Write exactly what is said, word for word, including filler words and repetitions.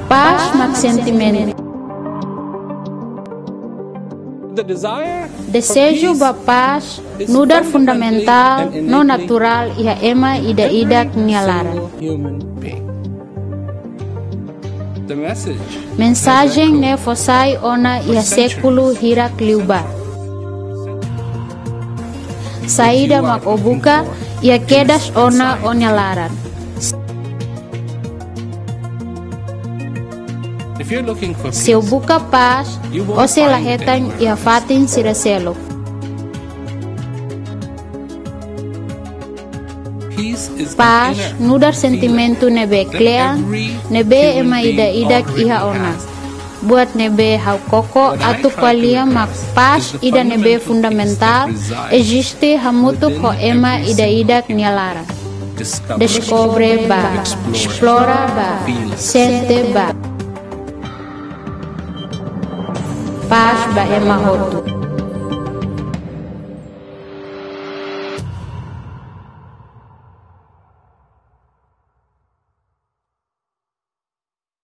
Pás mak sentimentu. Deseju ba pás nu'udar fundamentál no naturál iha ema ida-idak nia laran. Mensajen ne'e fó sai ona iha sékulu hirak liubá. Saida mak ó buka iha kedas ona ó-nia laran? Se ó buka pás, ó sei la hetan iha fatin sira seluk. Pás nu'udar sentimentu ne'ebé kle'an, ne'ebé ema ida-idak iha ona. Buat ne'ebé ha'u koko atu ko'alia mak pás ida ne'ebé fundamentál, eziste hamutuk ho ema ida-idak nia laran. Deskobre ba, esplora ba, sente ba. Pás ba ema hotu.